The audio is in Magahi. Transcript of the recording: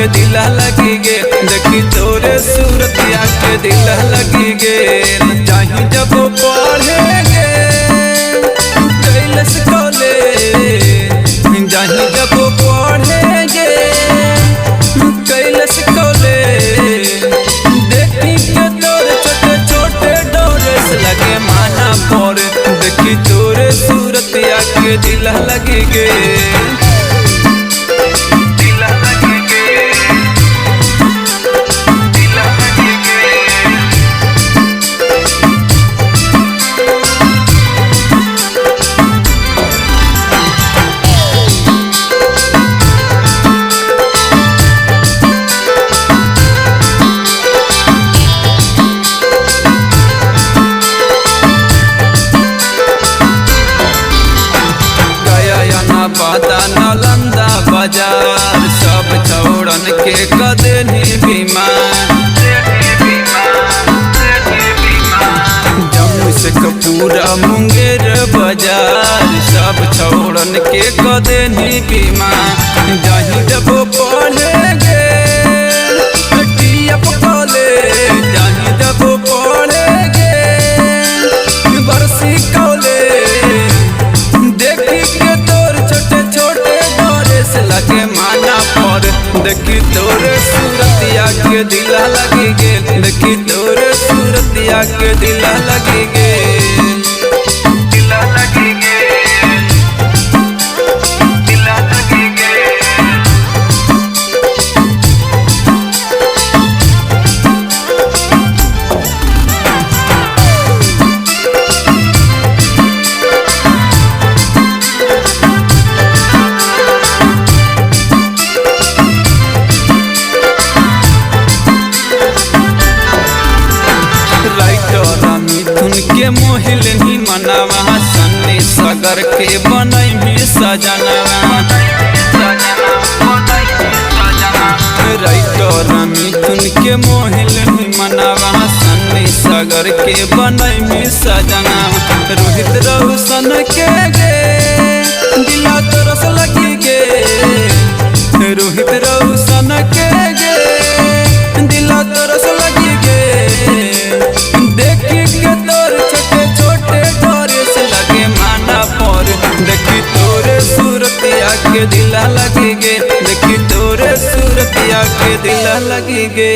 के दिल लगी गे, देखी तोरे सूरतिया के दिल लगी गे। जाही जब पढ़ेगे कैलस कॉलेज, जाही जब पढ़ेगे कैलस कॉलेज, देखी के तोरे छोटे छोटे डोरेस लगे माना पर, देखी तोरे सूरतिया के दिल लगी गे। पता नालंदा बाजार सब छौड़न के कदनी बीमार, जम्मू से कपूरा मुंगेर बाजार सब छौड़न के कदनी बीमार। जाही जब पढ़ेगे टीएफ कॉलेज, जाही जब पढ़ेगे बरसी कॉलेज, देखी के तोर छोटे छोटे डोरेस लगे माना पर, देखी तोरे सूरतिया के दिल लगी गे, देखी तोरे सूरतिया के दिल लगी गे। दिल लगी गे, दिल लगी गे। मिथुन के मोहिलनी मनावा, सन्नी सागर के बनई सजनवा। राइटर मिथुन के मोहिलनी मनावा, सन्नी सागर के बनई सजना। रोहित रोशन के गे दिला तरस लगी गे, रोहित रोशन के गे दिला तरस लगी गे, देखी के तोर छोटे छोटे डोरेस लगे माना पर, देखी तोरे सूरतिया के दिल लगी गे, देखी तोरे सूरतिया के दिल लगी गे।